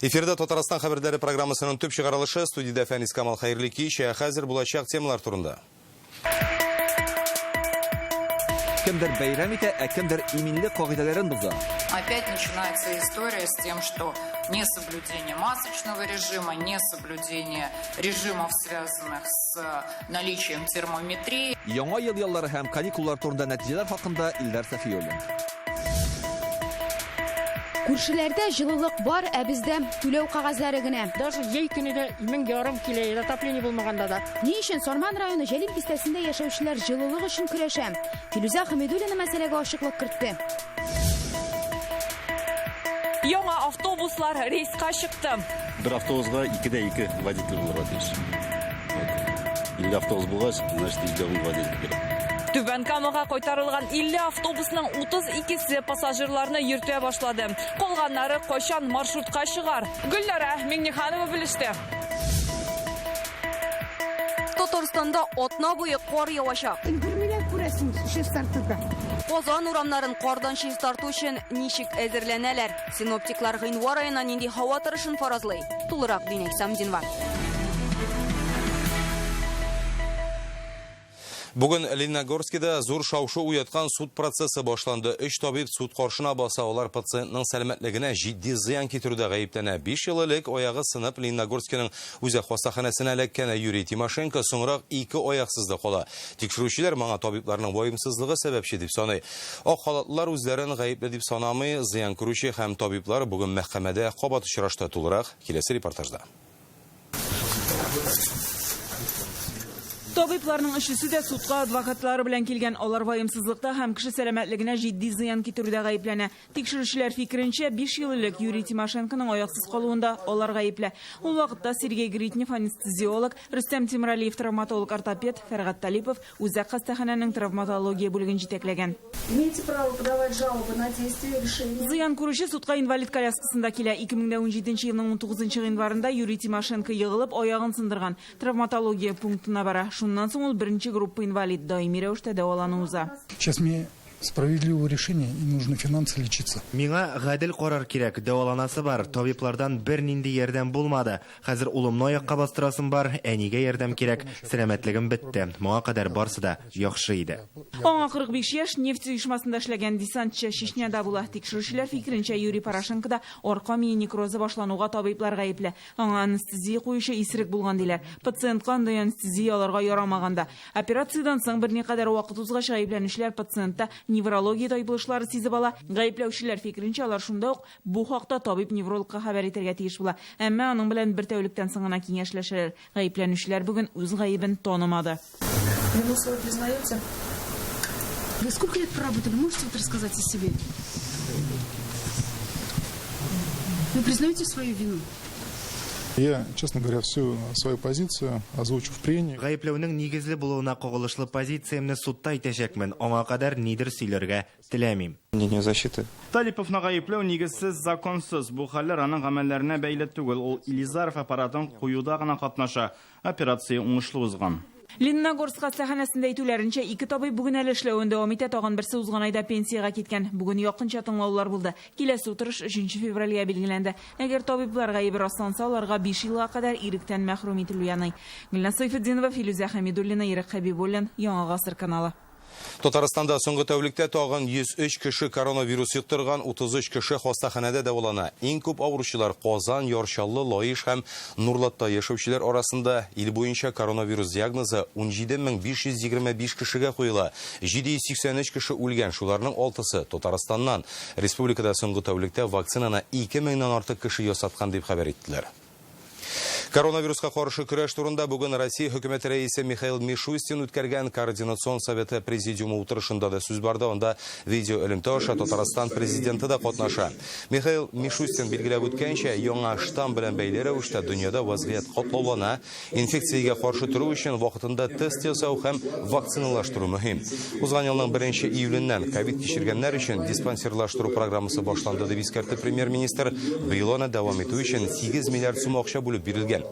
Эфирда Татарстан хәбәрләре программасының төп чыгарылышы. Студиядә Фәнис Камал, хәерле кич. Ә хәзер булачак темалар турында. Кемдер бәйрәм итә, ә кемдер иминлек кагыйдәләрен боза. Опять начинается история с тем, что несоблюдение масочного режима, несоблюдение режимов, связанных с наличием термометрии. Яңа ел яллары һәм каникуллар турында нәтиҗәләр хакында Илдар Сафиуллин. Күршеләрдә җылылык бар, ә бездә түләү кәгазьләре генә. Даже җәй көне дә 1500 килә, отопление булмаганда да. Ни өчен Сарман районы Җәлил бистәсендә яшәүчеләр җылылык өчен көрәшә? Филүзә Хәмидуллина мәсьәләгә ачыклык кертте. Яңа автобуслар рейска чыкты. Бер автобусга 2 дә 2 водитель булырга тиеш. 50 автобус булгач, значит, 50 водитель кирәк. Түбән Камага кайтарылган 50 автобусның 32-се пассажирларны йөртә башлады. Калганнары кайчан маршрутка чыгар? Гөлнара Миңнеханова белеште. Татарстанда атна буе кар явачак. Өлгермиләр, күрәсең, чистартырга. Казан урамнарын кардан чистарту өчен ничек әзерләнәләр? Синоптиклар гыйнвар аена нинди һава торышын фаразлый? Тулырак Динә Самдинова. Бүген Лениногорскида зур шау-шу уяткан суд процессы башланды. Өч табиб суд каршына баса. Алар пациентның сәламәтлегенә җитди зыян китерүдә гаепләнә. 5 ел элек аягы сынып Лениногорскиның үзәк хастаханәсенә эләккән Юрий Тимошенко соңрак ике аяксыз да кала. Тикшерүчеләр моңа табибларның ваемсызлыгы сәбәпче дип саный. Ак халатлылар үзләрен гаепле дип санамый. Зыян күрүче һәм табиблар бүген мәхкәмәдә кабат очрашты. Тулырак киләсе репортажда. Табибларның өчесе дә судка адвокатлары белән килгән. Алар ваемсызлыкта һәм кеше сәламәтлегенә җитди зыян китерүдә гаепләнә. Тикшерүчеләр фикеренчә, 5 ел элек Юрий Тимошенконың аяксыз калуында алар гаепле. Ул вакытта Сергей Гритнев анестезиолог, Рөстәм Тимралиев травматолог-ортопед, Фәргать Талипов үзәк хастаханәнең травматология бүлеген җитәкләгән. Имеете право подавать жалобы на действия, решения. Зыян күрүче судка инвалид коляскасында килә. 2017 елның 19 гыйнварында Юрий Тимошенко егылып аягын сындырган. Травматология пунктына бара. Шуннан соң ул беренче группа инвалид, даими рәвештә дәвалану уза. Сейчас мне справедливого решения и нужно финансы лечиться. Миңа гадел карар кирәк, дәваланасы бар. Табиблардан бернинди ярдәм булмады. Хәзер улымны аякка бастырасым бар, әнигә ярдәм кирәк. Сәламәтлегем бетте. Моңа кадәр барсы да яхшы иде. Аңа 45 яшь, нефть оешмасында эшләгән десантчы, Чечняда була. Тикшерүчеләр фикеренчә, Юрий Порошенкода арка мие некрозы башлануга табиблар гаепле. Аңа анестезия куючы исерек булган диләр. Пациентка андый анестезия алырга ярамаган да. Операциядән соң берникадәр вакыт узгач, гаепләнүчеләр пациентта неврология тайпылышлары сизеп ала. Гаепләүчеләр фикеренчә, алар шунда ук бу хакта табиб-неврологка хәбәр итәргә тиеш була. Әмма аның белән бер тәүлектән соң гына киңәшләшәләр. Гаепләнүчеләр бүген үз гаебен танымады. Вину свою признаете? Вы сколько лет проработали? Можете вот рассказать о себе? Вы признаете свою вину? Я, честно говоря, всю свою позицию озвучу в прениях. Гаепләүнең нигезле булуына кагылышлы позициямне судта әйтәчәкмен. Аңа кадәр нидер сөйләргә теләмим. Мнение защиты. Талиповны гаепләү нигезсез, законсыз. Бу хәлләр аның гамәлләренә бәйле түгел. Ул Илизаров аппаратын куюда гына катнаша. Операция уңышлы узган. Лениногорск хастаханәсендә әйтүләренчә, ике табиб бүген әле эшләвен дәвам итә, тагын берсе узган айда пенсиягә киткән. Бүген якынча тыңлаулар булды. Киләсе утырыш 3 февральгә билгеләнде. Әгәр табиблар гаебе расланса, аларга 5 елга кадәр иректән мәхрүм ителү яный. Гөлназ Сайфетдинова, Филүзә Хәмидуллина, Ирек Хәбибуллин, Яңа Гасыр каналы. Татарстанда соңгы тәүлектә тагын 103 кеше коронавирус йоктырган, 33 кеше хастаханәдә дәвалана. Иң күп авыручылар Казан, Яр Чаллы, Лаеш һәм Нурлатта яшәүчеләр арасында. Ил буенча коронавирус диагнозы 17525 кешегә куела. 783 кеше үлгән, шуларның 6-сы Татарстаннан. Республикада соңгы тәүлектә вакцинаны 2000-нән артык кеше ясаткан дип хәбәр иттеләр. Коронавируска каршы көрәш турында бүген Россия хөкүмәте рәисе Михаил Мишустин үткәргән Координацион советы президиумы утырышында да сүз барды. Анда видео элемтә аша Татарстан президенты да катнаша. Михаил Мишустин билгеләп үткәнчә, яңа штамм белән бәйле рәвештә дөньяда вазгыять катлаулана. Инфекциягә каршы тору өчен вакытында тест ясау һәм вакциналаштыру мөһим. Узган елның 1 июленнән ковид кичергәннәр өчен диспансерлаштыру программасы башланды, дип искәртте премьер-министр. Быел аны дәвам итү өчен 8 миллиард сум акча бүлеп бирелгән.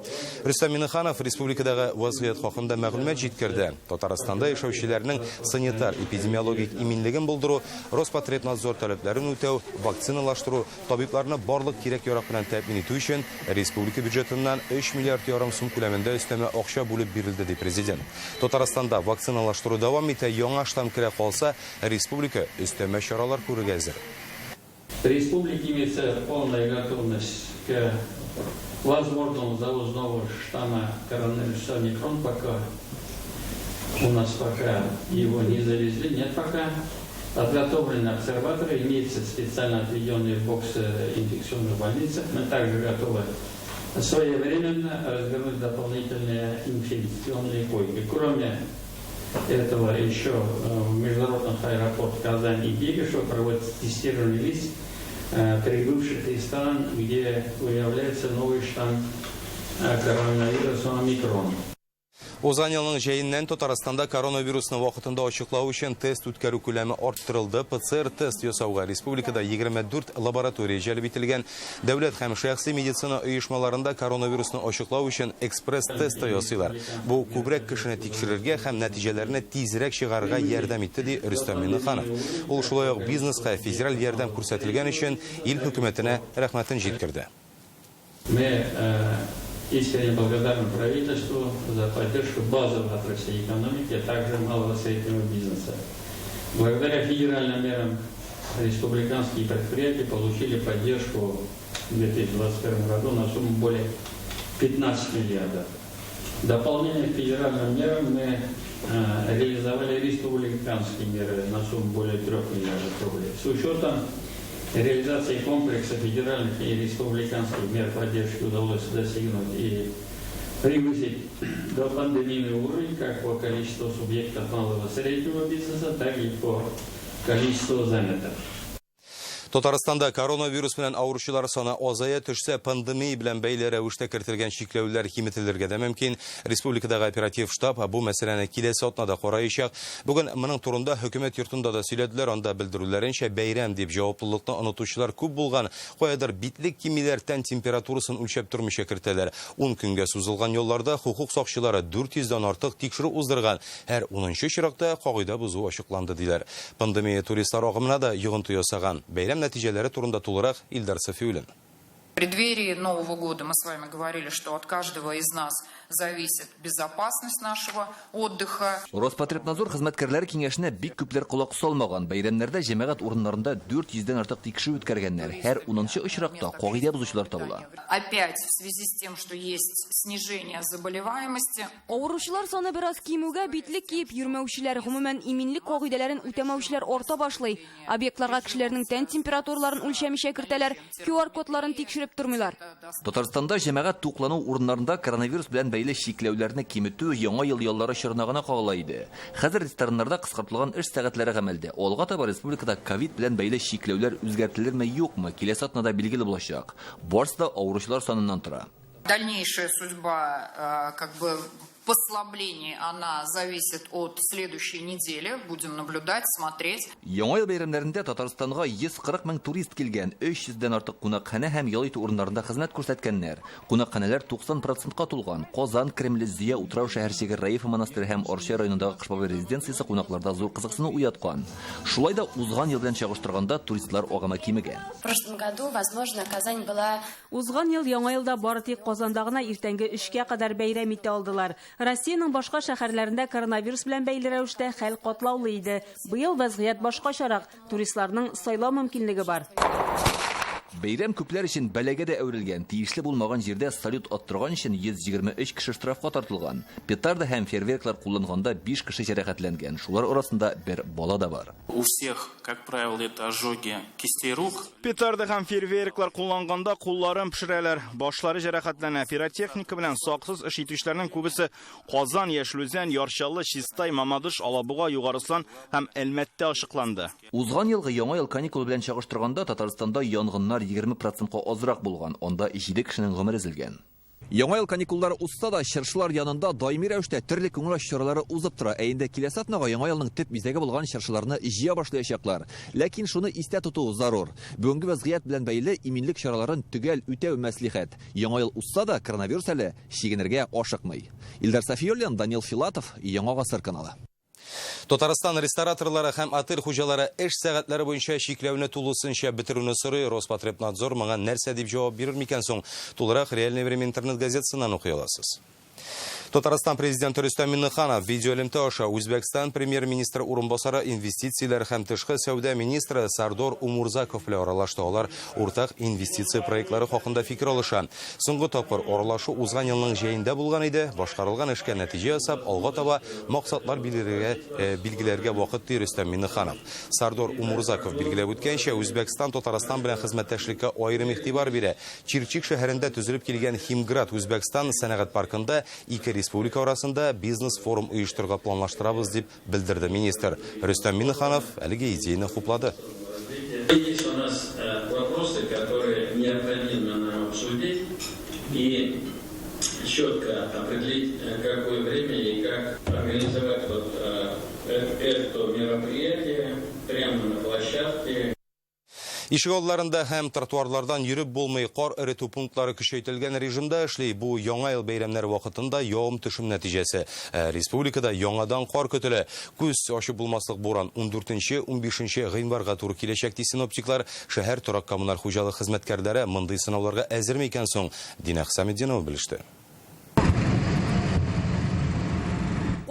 Рөстәм Миңнеханов республикадагы вазгыять хакында мәгълүмат җиткерде. Татарстанда яшәүчеләрнең санитар-эпидемиологик иминлеген булдыру, Роспотребнадзор таләпләрен үтәү, вакциналаштыру, табибларны барлык кирәк-ярак белән тәэмин итү өчен республика бюджетыннан 3 миллиард ярым сум күләмендә өстәмә акча бүлеп бирелде, ди президент. Татарстанда вакциналаштыру дәвам итә, яңа штамм керә калса, республика өстәмә чаралар күрергә әзер. В республике имеется полная готовность к возможному завозу нового штамма коронавируса омикрон пока. У нас пока его не завезли, нет пока. Подготовлены обсерваторы, имеются специально отведенные боксы инфекционных больницах. Мы также готовы своевременно развернуть дополнительные инфекционные койки. Кроме этого, еще в международных аэропортах Казань и Бегишево проводится тестирование лиц, прибывших из стран, где выявляется новый штамм коронавируса омикрон. Узган елның җәеннән Татарстанда коронавирусны вакытында ачыклау өчен тест үткәрү күләме арттырылды. ПЦР-тест ясауга республикада 24 лаборатория җәлеп ителгән. Дәүләт һәм шәхси медицина оешмаларында коронавирусны ачыклау өчен экспресс-тест та ясыйлар. Бу күбрәк кешене тикшерергә һәм нәтиҗәләрне тизрәк чыгарырга ярдәм итте, ди Рөстәм Миңнеханов. Ул шулай ук бизнеска федераль ярдәм күрсәтелгән өчен ил хөкүмәтенә рәхмәтен җиткерде. Мы искренне благодарны правительству за поддержку базовых отраслей экономики, а также малого и среднего бизнеса. Благодаря федеральным мерам республиканские предприятия получили поддержку в 2021 году на сумму более 15 миллиардов. В дополнение к федеральным мерам мы реализовали республиканские меры на сумму более 3 миллиардов рублей. С учетом реализации комплекса федеральных и республиканских мер поддержки удалось достигнуть и превысить допандемийный уровень как по количеству субъектов малого и среднего бизнеса, так и по количеству занятых. Татарстанда коронавирус белән авыручылар саны азая төшсә, пандемия белән бәйле рәвештә кертелгән чикләүләр киметелергә дә мөмкин. Республикадагы оператив штаб бу мәсьәләне киләсе атнада караячак. Бүген моның турында хөкүмәт йортында да сөйләделәр. Анда белдерүләренчә, бәйрәм дип җаваплылыкны онытучылар күп булган. Каядыр битлек кимиләр, тән температурасын үлчәп тормыйча кертәләр. 10 көнгә сузылган ялларда хокук сакчылары 400 дән артык тикшерү уздырган. Һәр 10нчы очракта кагыйдә бозу ачыкланды, диләр. Пандемия туристлар агымына да йогынты ясаган. Бәйрәм нәтиҗәләре турында тулырак Илдар Сафиуллин. В преддверии Нового года мы с вами говорили, что от каждого из нас зависит безопасность нашего отдыха. Роспотребнадзор хезмәткәрләре киңәшенә бик күпләр колак салмаган. Бәйрәмнәрдә җәмәгать урыннарында 400 дән артык тикшерү үткәргәннәр. Һәр 10нчы очракта кагыйдә бозучылар табыла. Опять в связи с тем, что есть снижение заболеваемости. Авыручылар саны бераз кимүгә битлек киеп йөрмәүчеләр, гомумән иминлек кагыйдәләрен үтәмәүчеләр арта башлый. Объектларга кешеләрнең тән температураларын үлчәмичә кертәләр, QR кодларын тикшереп тормыйлар. Татарстанда җәмәгать туклану урыннарында коронавирус белән бәйле чикләүләрне киметү яңа ел яллары чорына гына кагыла иде. Хәзер рестораннарда кыскартылган эш сәгатьләре гамәлдә. Алга таба республикада ковид белән бәйле чикләүләр үзгәртелерме, юкмы, киләсе атнада билгеле булачак. Барысы да авыручылар саныннан тора. Дальнейшая судьба, как бы послабление, она зависит от следующей недели. Будем наблюдать, смотреть. Яңа ел бәйрәмнәрендә Татарстанга 140 мең турист килгән, 300 дән артык кунакханә һәм ял итү урыннарында хезмәт күрсәткәннәр. Кунакханәләр 90 процентка тулган. Казан, Кремле, Зөя утрау шәһәрчеге, Раифа монастыре һәм Арча районындагы Кыш бабай резиденциясе кунакларда зур кызыксыну уяткан. Шулай да узган ел белән чагыштырганда туристлар агымы кимегән. В прошлом году, возможно, Казань была Узган ел Яңа елда бары тик Казанда гына иртәнге 3кә кадәр бәйрәм итә алдылар. Россиянең башка шәһәрләрендә коронавирус белән бәйле рәвештә хәл катлаулы иде. Быел вазгыять башкачарак, туристларның сайлау мөмкинлеге бар. Бәйрәм күпләр өчен бәлагә дә әверелгән. Тиешле булмаган җирдә салют аттырган өчен 123 кеше штрафка тартылган. Петарда һәм фейерверклар кулланганда 5 кеше җәрәхәтләнгән. Шулар арасында бер бала да бар. У всех, как правило, это ожоги кистей рук. Петарда һәм фейерверклар кулланганда кулларын пешерәләр, башлары җәрәхәтләнә. Пиротехника белән саксыз эш итүчеләрнең күбесе Казан, Яшел Үзән, Яр Чаллы, Чистай, Мамадыш, Алабуга, Югары Ослан һәм Әлмәттә ачыкланды. Узган елгы Яңа ел каникулы белән чагыштырганда Татарстанда янгыннар 20 процентка азрак булган. Анда 7 кешенең гомере өзелгән. Яңа ел каникуллары узса да, чыршылар янында даими рәвештә төрле күңел ачу чаралары узып тора. Ә инде киләсе атнага яңа елның төп бизәге булган чыршыларны җыя башлаячаклар. Ләкин шуны истә тоту зарур. Бүгенге вәзгыять белән бәйле иминлек чараларын төгәл үтәү мәслихәт. Яңа ел узса да, коронавирус әле чигенергә ашыкмый. Илдар Сафиуллин, Данил Филатов, Яңа гасыр каналы. Татарстан рестораторлары һәм отель хуҗалары эш сәгатьләре буенча чикләүне тулысынча бетерүне сорый. Роспотребнадзор моңа нәрсә дип җавап бирер микән соң? Тулырак Реальное время интернет-газетасыннан укый аласыз. Татарстан президенты Рөстәм Миңнеханов видеоэлемтә аша Үзбәкстан премьер-министры урынбасары инвестицияләр һәм тышкы сәүдә министры Сардор Умурзаков белән аралашты. Алар уртак инвестиция проектлары хакында фикер алыша. Соңгы тапкыр аралашу узган елның җәендә булган иде. Башкарылган эшкә нәтиҗә ясап, алга таба максатлар билгеләргә, э, билгеләргә вакыт, ди Рөстәм Миңнеханов. Сардор Умурзаков билгеләп үткәнчә, Үзбәкстан Татарстан белән хезмәттәшлеккә аерым игътибар бирә. Чирчик шәһәрендә төзелеп килгән Химград Үзбәкстан сәнәгать паркында ике республика арасында бизнес-форум оештырырга планлаштырабыз, дип белдерде министр. Рөстәм Миңнеханов әлеге идеяне хуплады. Есть у нас вопросы, которые необходимо нам обсудить и четко определить, какое время и как организовать вот это мероприятие прямо на площадке. Ишегалларында һәм тротуарлардан йөреп булмый, кар эретү пунктлары көчәйтелгән режимда эшли. Бу яңа ел бәйрәмнәре вакытында явым-төшем нәтиҗәсе. Ә республикада яңадан кар көтелә. Күз ачып булмаслык буран 14-15 гыйнварга туры киләчәк, ди синоптиклар. Шәһәр торак-коммуналь хуҗалык хезмәткәрләре мондый сынауларга әзерме икән соң? Динә Хисаметдинова белеште.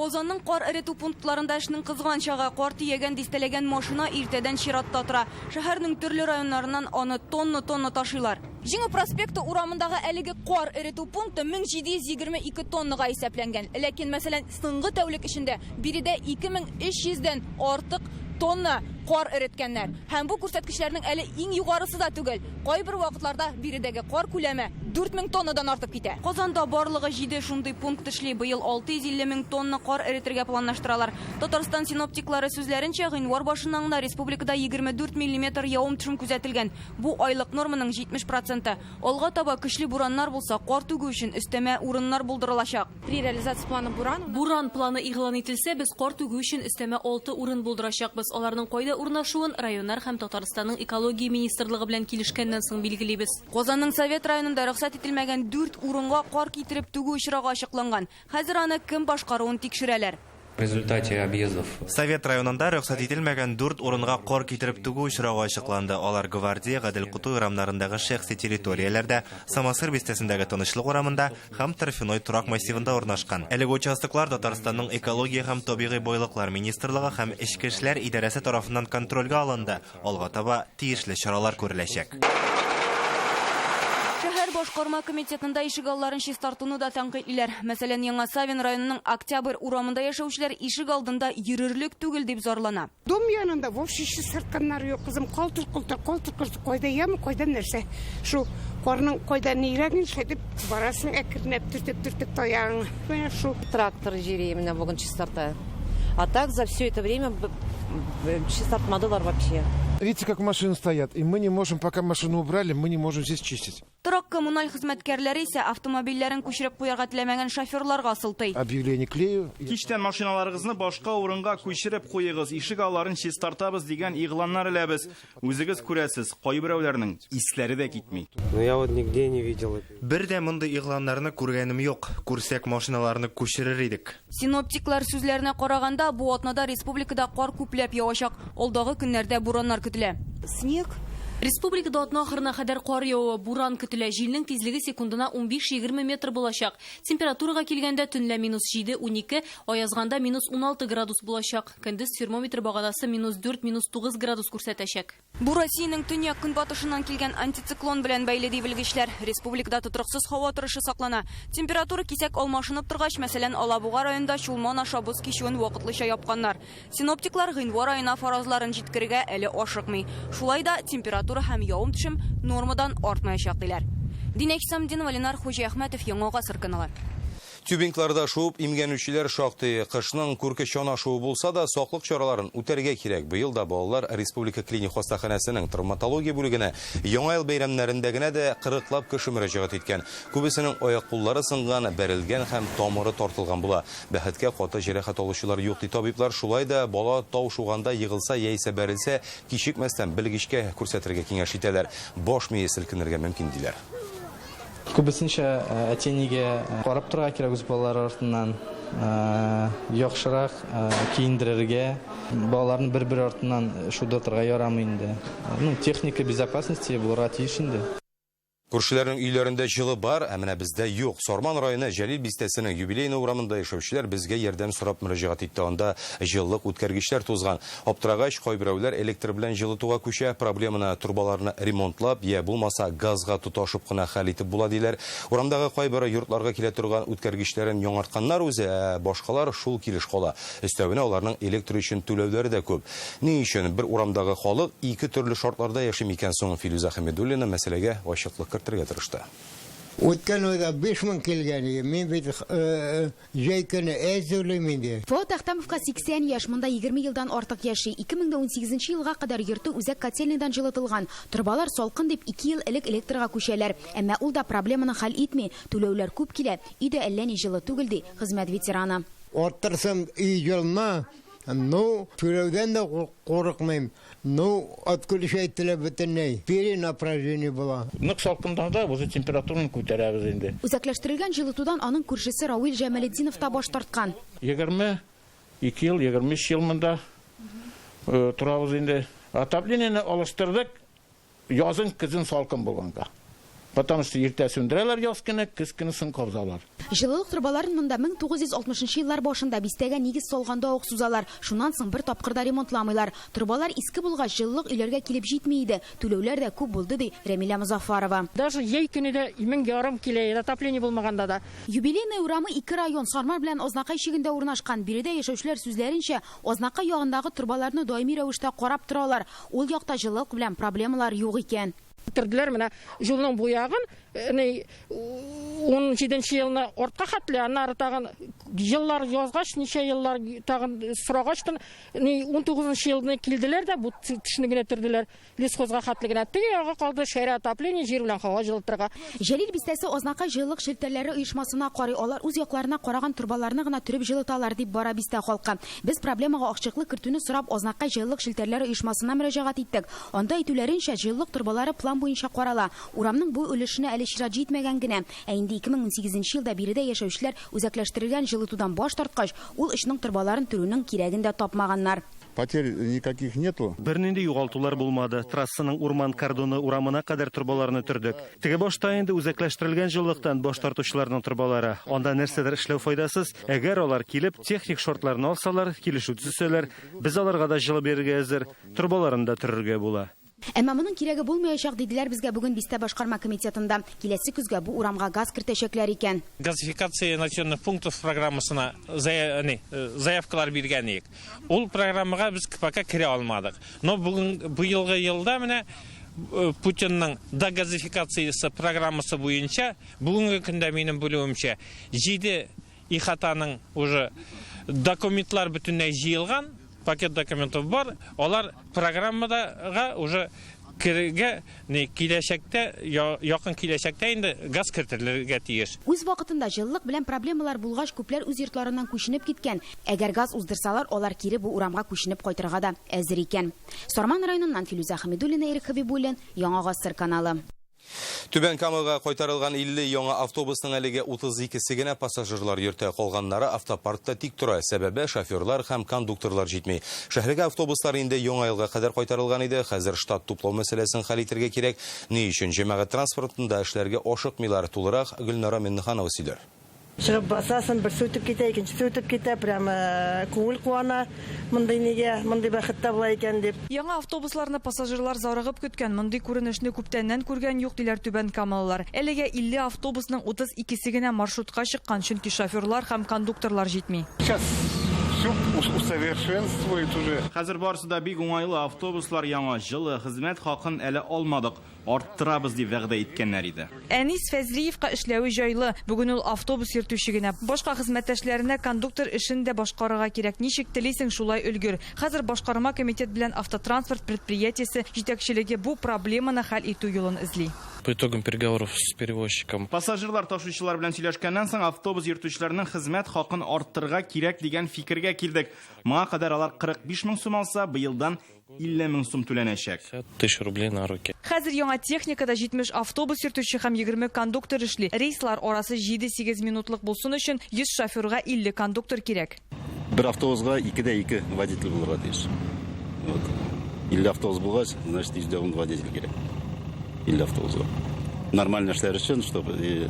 Казанның кар эретү пунктларында эшнең кызган чагы. Кар төягән дистәләгән машина иртәдән чиратта тора. Шәһәрнең төрле районнарыннан аны тонна-тонна ташыйлар. Җиңү проспекты урамындагы әлеге кар эретү пункты 1722 тоннага исәпләнгән. Ләкин, мәсәлән, соңгы тәүлек эчендә биредә 2300 дән артык тонна кар эреткәннәр. Һәм бу күрсәткечләрнең әле иң югарысы да түгел. Кайбер вакытларда биредәге кар күләме 4000 тоннадан артып китә. Казанда барлыгы 7 шундый пункт эшли. Быел 650 мең тонна кар эретергә планлаштыралар. Татарстан синоптиклары сүзләренчә, гыйнвар башыннан гына республикада 24 миллиметр явым-төшем күзәтелгән. Бу айлык норманың 70 проценты. Алга таба көчле бураннар булса, кар түгү өчен өстәмә урыннар булдырылачак. При реализации плана Буран Буран планы игълан ителсә, без кар түгү өчен өстәмә 6 урын булдырачакбыз. Аларның кайда урнашуын районнар һәм Татарстанның экология министрлыгы белән килешкәннән соң билгелибез. Казанның Совет районында рөхсәт ителмәгән 4 урынга кар китереп түгү очрагы ачыкланган. Хәзер аны кем башкаруын тикшерәләр. В результате объездов Совет районында рөхсәт ителмәгән 4 урынга кар китереп түгү очрагы ачыкланды. Алар Гвардия, Гадел Кутуй урамнарындагы шәхси территорияләрдә, Самосыр бистәсендәге Тынычлык урамында һәм Торфяной торак массивында урнашкан. Әлеге участоклар Татарстанның экология һәм табигый байлыклар министрлыгы һәм Эчке эшләр идарәсе тарафыннан контрольгә алынды. Алга таба тиешле чаралар күреләчәк. Шәһәр башкарма комитетында ишегалларын чистартуны да тәнкыйтьлиләр. Мәсәлән, Яңа Савин районының Октябрь урамында яшәүчеләр ишек алдында йөрерлек түгел дип зарлана. Дом янында вообще чистартканнар юк, кызым. Калтыр-култыр, калтыр-култыр, кайда яма, кайда нәрсә. Шул карның кайда нирәген шәйтеп барасың, әкренләп төртеп-төртеп таягың. Менә шул. Трактор җире менә бүген чистарта. А так за все это время чистартмадылар вообще. Видите, как машины стоят, и мы не можем, пока машину убрали, мы не можем здесь чистить. Торак коммуналь хезмәткәрләре исә автомобильләрен күчереп куярга теләмәгән шоферларга сылтый. Объявление клею. Кичтән машиналарыгызны башка урынга күчереп куегыз, ишек алларын чистартабыз дигән игъланнар эләбез. Үзегез күрәсез, кайберәүләрнең исләре дә китми. Но я вот нигде не видел. Бер дә мондый игъланнарны күргәнем юк. Күрсәк, машиналарны күчерер идек. Синоптиклар сүзләренә караганда, бу атнада республикада кар күпләп явачак. Алдагы көннәрдә бураннар көтелә. Снег. Республикада атна ахырына кадәр кар явуы, буран көтелә. Җилнең тизлеге секундына 15-20 метр булачак. Температурага килгәндә төнлә минус 7-12, аязганда минус 16 градус булачак. Көндез термометр баганасы минус 4, минус 9 градус күрсәтәчәк. Бу Россиянең төньяк көнбатышыннан килгән антициклон белән бәйле, ди белгечләр. Республикада тотрыксыз һава торышы саклана. Температура кисәк алмашынып торгач, мәсәлән, Алабуга районында Чулман аша боз кичүен вакытлыча япканнар. Синоптиклар гыйнвар аена фаразларын җиткерергә әле ашыкмый. Шулай да температура һәм явым-төшем нормадан артмаячак диләр. Динә Хисамдинова, Ленар Хуҗиәхмәтов, Яңа Гасыр каналы. Тюбингларда шуып имгәнүчеләр шактый. Кышның күрке чана шуы булса да, саклык чараларын үтәргә кирәк. Быел да балалар Республика клиник хастаханәсенең травматология бүлегенә Яңа ел бәйрәмнәрендә генә дә 40лап кеше мөрәҗәгать иткән. Күбесенең аяк-куллары сынган, бәрелгән һәм тамыры тартылган була. Бәхеткә, каты җәрәхәт алучылар юк, ди табиблар. Шулай да бала тау шуганда егылса яисә бәрелсә, кичекмәстән белгечкә күрсәтергә киңәш итәләр. Баш мие селкенергә мөмкин, диләр. Күбесенчә әти-әнигә карап торырга кирәк үз балалары артыннан, яхшырак киендерергә, балаларны бер-бер артыннан шудыртырга ярамый инде. Ну, техника безопасности булырга тиеш инде. Күршеләрнең өйләрендә җылы бар, ә менә бездә юк. Сарман районы Җәлил бистәсенең Юбилейный урамында яшәүчеләр безгә ярдәм сорап мөрәҗәгать итте. Анда җылылык үткәргечләр тузган. Аптырагач, кайберәүләр электр белән җылытуга күчә. Проблеманы торбаларны ремонтлап, я булмаса газга тоташып кына хәл итеп була, диләр. Урамдагы кайбер йортларга килә торган үткәргечләрен яңартканнар үзе, ә башкалар шул килеш кала. Өстәвенә аларның электр өчен түләүләре дә күп. Ни өчен бер урамдагы халык ике төрле шартларда яши микән соң? Филүзә Хәмидуллина мәсьәләгә ачыклык кертергә тырышты. Үткән айда 5000 килгән иде. Мин бит җәй көне әз түлим инде. Фоат Әхтәмовка 80 яшь, монда 20 елдан артык яши. 2018 елга кадәр йорты үзәк котельныйдан җылытылган. Торбалар салкын дип, ике ел элек электрга күчәләр. Әмма ул да проблеманы хәл итми. Түләүләр күп килә, өй дә әллә ни җылы түгел, ди хезмәт ветераны. Арттырсам, өй җылына, ну, түләүдән дә курыкмыйм. Ну, отключать ителә бөтенләй. Перенапряжение була. Нык салкыннарда уже температураны күтәрәбез инде. Үзәкләштерелгән җылытудан аның күршесе Рауил Җамалетдинов та баш тарткан. 22 ел, 23 ел монда торабыз инде. Отоплениене алыштырдык, язын, көзен салкын булганга. Потому что иртә сүндерәләр яз көне, көз көне соң кабызалар. Җылылык торбаларын монда 1960 еллар башында бистәгә нигез салганда ук сузалар. Шуннан соң бер тапкыр да ремонтламыйлар. Торбалар иске булгач, җылылык өйләргә килеп җитми иде. Түләүләр дә күп булды, ди Рәмилә Мозаффарова. Даже җәй көне дә 1500 килә иде, отопление булмаганда да. Юбилейный урамы ике район, Сарман белән Азнакай чигендә урнашкан. Биредә яшәүчеләр сүзләренчә, Азнакай ягындагы торбаларны даими рәвештә карап торалар. Ул якта җылылык белән проблемалар юк икән. Төрделәр менә юлның бу ягын, ни, 17 елны артка хәтле, аннары тагын еллар язгач, ничә еллар тагын сорагачтын, ни, 19 елны килделәр дә, бу төшне генә төрделәр, лесхозга хәтле генә. Теге ягы калды, шәрә отопление, җир белән һава җылытырга. Җәлил бистәсе Азнакай җылылык челтәрләре оешмасына карый, алар үз якларына караган торбаларны гына төреп җылыталар, дип бара бистә халкы. Без проблемага ачыклык кертүне сорап Азнакай җылылык челтәрләре оешмасына мөрәҗәгать иттек. Анда әйтүләренчә, җылылык торбалары план буенча карала. Урамның бу өлешенә әле чират җитмәгән генә. Ә инде 2018 елда биредә яшәүчеләр үзәкләштерелгән җылытудан баш тарткач, ул очның торбаларын төрүнең кирәген дә тапмаганнар. Потерь никаких нету. Бернинди югалтулар булмады. Трассаның урман кордоны урамына кадәр торбаларны төрдек. Теге башта инде үзәкләштерелгән җылылыктан баш тартучыларның торбалары. Анда нәрсәдер эшләү файдасыз. Әгәр алар килеп, техник шартларны алсалар, килешү төзесәләр, без аларга да җылы бирергә әзер, торбаларын да төрергә була. Әмма моның кирәге булмаячак, диделәр безгә бүген бистә башкарма комитетында. Киләсе көзгә бу урамга газ кертәчәкләр икән. Газификация населенных пунктов программасына заявкалар биргән идек. Ул программага без пока керә алмадык. Но бүген быелгы елда менә Путинның догазификациясе программасы буенча бүгенге көндә минем белүемчә 7 ихатаның уже документлар бөтенләй җыелган, пакет документов бар, алар программага уже керергә, не, киләчәктә, якын киләчәктә инде газ кертелергә тиеш. Үз вакытында җылылык белән проблемалар булгач, күпләр үз йортларыннан күченеп киткән. Әгәр газ уздырсалар, алар кире бу урамга күченеп кайтырга да әзер икән. Сарман районыннан Филүзә Хәмидуллина, Ирек Хәбибуллин, Яңа Гасыр каналы. Түбән Камага кайтарылган 50 яңа автобусның әлегә 32-се генә пассажирлар йөртә, калганнары автопаркта тик тора. Сәбәбе шоферлар һәм кондукторлар җитми. Шәһәргә автобуслар инде яңа елга кадәр кайтарылган иде. Хәзер штат туплау мәсьәләсен хәл итәргә кирәк. Ни өчен җәмәгать транспортында эшләргә ашыкмыйлар? Тулырак Гөлнара Миннеханова сөйләр. Чыгып басасың, берсе үтеп китә, икенчесе үтеп китә, прямо күңел куана, мондый нигә, мондый бәхет тә була икән дип. Яңа автобусларны пассажирлар зарыгып көткән, мондый күренешне күптәннән күргән юк, диләр Түбән Камалылар. Әлегә 50 автобусның 32-се генә маршрутка чыккан, чөнки шоферлар һәм кондукторлар җитми. Сейчас все усовершенствует уже. Хәзер барысы да бик уңайлы, автобуслар яңа, җылы, хезмәт хакын әле алмадык. арттырабыз дип вәгъдә иткәннәр иде. Әнис Фәзриевка эшләве җайлы. Бүген ул автобус йөртүче генә. Башка хезмәттәшләренә кондуктор эшен дә башкарырга кирәк. Ничек телисең, шулай өлгер. Хәзер башкарма комитет белән автотранспорт предприятиесе җитәкчелеге бу проблеманы хәл итү юлын эзли. По итогам переговоров с перевозчиком. Пассажирлар ташучылар белән сөйләшкәннән соң автобус йөртүчеләрнең хезмәт хакын арттырырга кирәк дигән фикергә килдек. Моңа кадәр алар 45 мең сум алса, быелдан 50 мең сум түләнәчәк. 1000 рублей на руки. Хәзер яңа техникада 70 автобус йөртүче һәм 20 кондуктор эшли. Рейслар арасы 7-8 минутлык булсын өчен 100 шоферга 50 кондуктор кирәк. Бер автобусга 2-2 водитель булырга тиеш. Вот. 50 автобус булгач, значит, 110 водитель кирәк. 50 автобусга. Нормально эшләр өчен, чтобы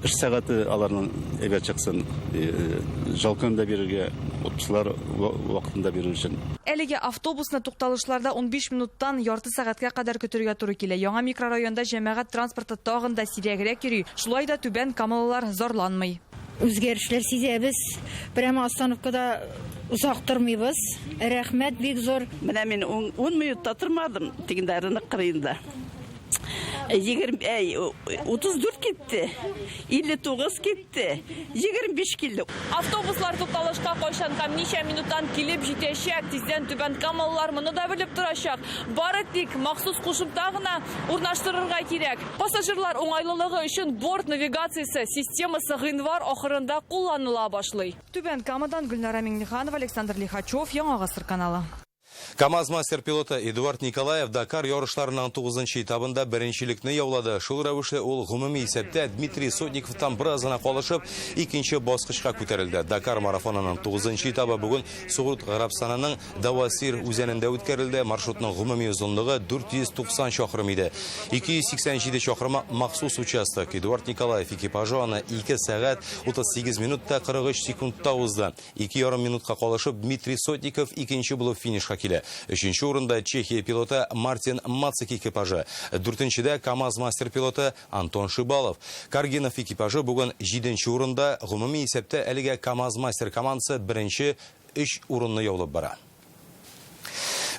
эш сәгате аларның әйбәт чыксын, ял көнен дә бирергә, отпусклар вакытында бирер өчен. Әлегә автобусны тукталышларда 15 минуттан ярты сәгатькә кадәр көтергә туры килә. Яңа микрорайонда җәмәгать транспорты тагын да сирәгрәк йөри. Шулай да Түбән Камалылар зарланмый. Үзгәрешләр сизәбез. Прямо остановкада озак тормыйбыз. Рәхмәт бик зур. Менә мин 10 минутта тормадым, тегендә рынок кырыенда. 34 китте, 59 китте, 25 килде. Автобуслар тукталышка кайчан һәм ничә минуттан килеп җитәчәк, тиздән Түбән Камалылар моны да белеп торачак. Бары тик махсус кушымта гына урнаштырырга кирәк. Пассажирлар уңайлылыгы өчен борт навигациясе системасы гыйнвар ахырында кулланыла башлый. Түбән Камадан Гөлнара Миңнеханова, Александр Лихачев, Яңа Гасыр каналы. КАМАЗ мастер-пилоты Эдуард Николаев Дакар ярышларының 9-нчы этабында беренчелекне яулады. Шул рәвешле ул гомуми исәптә Дмитрий Сотниковтан бераз гына калышып, икенче баскычка күтәрелде. Дакар марафонының 9-нчы этабы бүген Согуд Гарәбстанының Давасир үзәнендә үткәрелде. Маршрутның гомуми озынлыгы 490 чакрым иде. 287 чакрымы махсус участок. Эдуард Николаев экипажы аны 2 сәгать 38 минутта 43 секундта узды. 2,5 минутка калышып Дмитрий Сотников икенче булып финишка килә. Өченче урында Чехия пилоты Мартин Мацек экипажы. Дүртенчедә КАМАЗ мастер-пилоты Антон Шибалов. Каргинов экипажы бүген 7-нче урында. Гомуми исәптә әлегә КАМАЗ мастер командасы беренче 3 урынны яулап бара.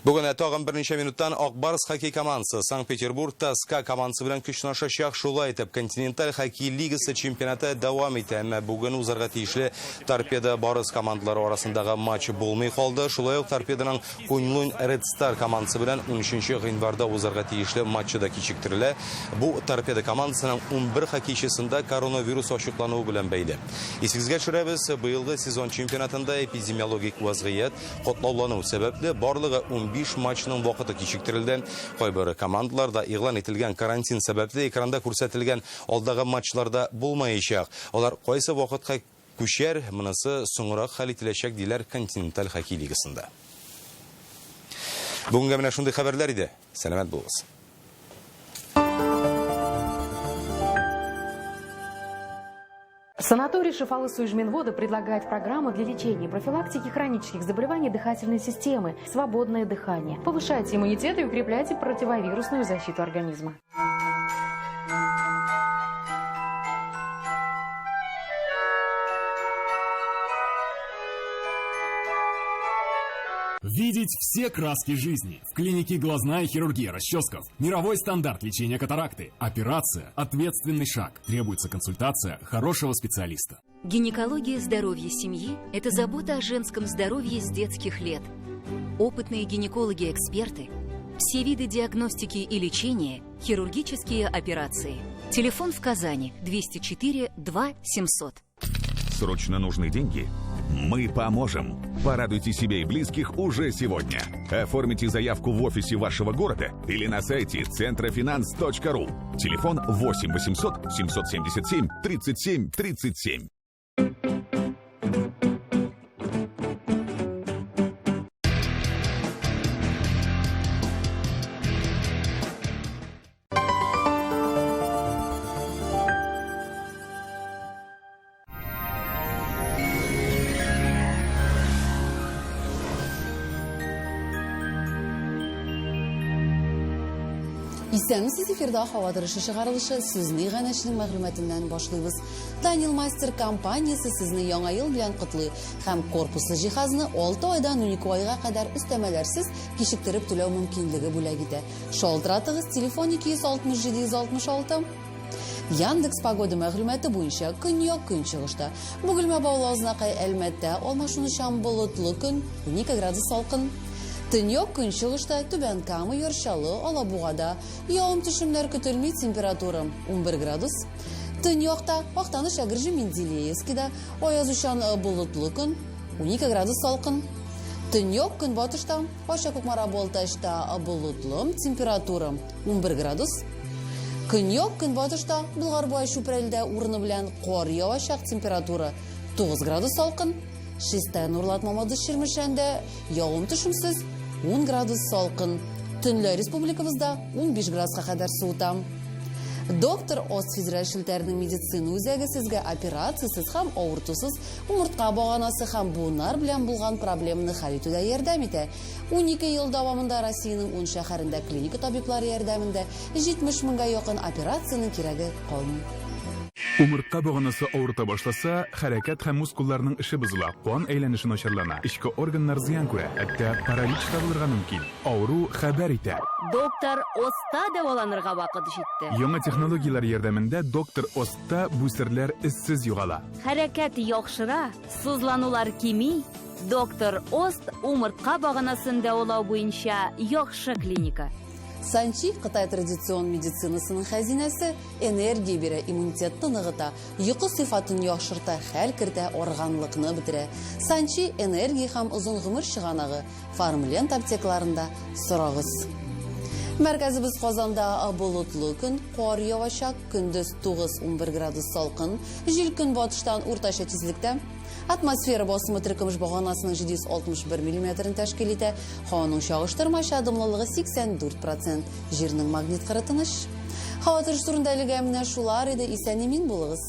Бүген тагын берничә минуттан Ак Барс хоккей командасы Санкт-Петербургта СКА командасы белән көч сынашачак. Шулай итеп, Континенталь хоккей лигасы чемпионаты дәвам итә. Әмма бүген узарга тиешле Торпедо Барс командалары арасындагы матч булмый калды. Шулай ук Торпедоның Куньлунь Ред Стар командасы белән 13 гыйнварда узарга тиешле матчы да кичектерелә. Бу Торпедо командасының 11 хоккейчысында коронавирус ачыклануы белән бәйле. Исегезгә төшерәбез, быелгы сезон чемпионатында эпидемиологик вазгыять катлаулану сәбәпле барлыгы 15 матчның вакыты кичектерелде. Кайбер командаларда игълан ителгән карантин сәбәпле экранда күрсәтелгән алдагы матчларда булмаячак. Алар кайсы вакытка күчәр, монысы соңрак хәл ителәчәк, диләр Континенталь хоккей лигасында. Бүгенгә менә шундый хәбәрләр иде. Сәламәт булыгыз. Санаторий Шифалы Суижминвода предлагает программу для лечения и профилактики хронических заболеваний дыхательной системы «Свободное дыхание». Повышайте иммунитет и укрепляйте противовирусную защиту организма. Видеть все краски жизни. В клинике «Глазная хирургия Расческов» мировой стандарт лечения катаракты. Операция – ответственный шаг. Требуется консультация хорошего специалиста. Гинекология здоровья семьи – это забота о женском здоровье с детских лет. Опытные гинекологи-эксперты, все виды диагностики и лечения, хирургические операции. Телефон в Казани 204 2 700. Срочно нужны деньги? Мы поможем. Порадуйте себя и близких уже сегодня. Оформите заявку в офисе вашего города или на сайте центрофинанс.ру. Телефон 8 800 777 37 37. Исәнмесез, эфирда һава торышы чыгарылышы. Сүзне иганәченең мәгълүматыннан башлыйбыз. Данил Мастер компаниясе сезне Яңа ел белән котлый һәм корпуслы җиһазны 6 айдан 12 айга кадәр өстәмәләрсез кичектереп түләү мөмкинлеге бүләк итә. Шалтыратыгыз, телефон 260 766. Яндекс Погода мәгълүматы буенча көньяк көнчыгышта. Бөгелмә Баулы Азнакай Әлмәттә алмашынучан болытлы көн, 12 градус салкын. Төньяк көнчыгышта Түбән Кама, Яр Чаллы, Алабугада явым-төшемнәр көтелми, температура 11 градус. Төньякта Актаныш, Әгерҗе, Менделеевскида аязучан болытлы көн, 12 градус салкын. Төньяк көнбатышта Арча, Кукмара, Балтачта болытлы, температура 11 градус. Көньяк көнбатышта Болгар буа Чүпрәледә урыны белән кар явачак, температура 9 градус салкын. Чистай, Нурлат, Мамадыш, Чирмешәндә явым-төшемсез 10 градус салкын. Төнлә республикабызда 15 градуска кадәр суыта. Доктор Ост федераль челтәренең медицина үзәге сезгә операциясез һәм авыртусыз умыртка баганасы һәм буыннар белән булган проблеманы хәл итүдә ярдәм итә. 12 ел дәвамында Россиянең ун шәһәрендә клиника табиблары ярдәмендә 70 меңгә якын операциянең кирәге калмый. Умыртка баганасы авырта башласа, хәрәкәт һәм мускулларның эше бозыла, кан әйләнеше начарлана, эчке органнар зыян күрә, хәтта паралич та булырга мөмкин. Авыру хәбәр итә. Доктор Остта дәваланырга вакыт җитте. Яңа технологияләр ярдәмендә доктор Остта бу серләр эзсез югала. Хәрәкәт яхшыра, сызланулар кими. Доктор Ост умыртка баганасын дәвалау буенча яхшы клиника. Санчи, Кытай традицион медицинасының хәзинәсе, энергия бирә, иммунитетны ныгыта, йокы сыйфатын яхшырта, хәл кертә, арыганлыкны бетерә. Санчи, энергия һәм озын гомер чыганагы. Фармленд аптекаларында сорагыз. Мәркәзебез Казанда болытлы көн, кар явачак, көндез 9-11 градус салкын, җил көнбатыштан уртача тизлектә. Атмосфера басымы теркөмеш баганасының 761 миллиметрын тәшкил итә. Һаваның чагыштырмача дымлылыгы 84 процент. Җирнең магнит кыры тыныч. Һава торышы турында әлегә менә шулар иде. Исән-имин булыгыз.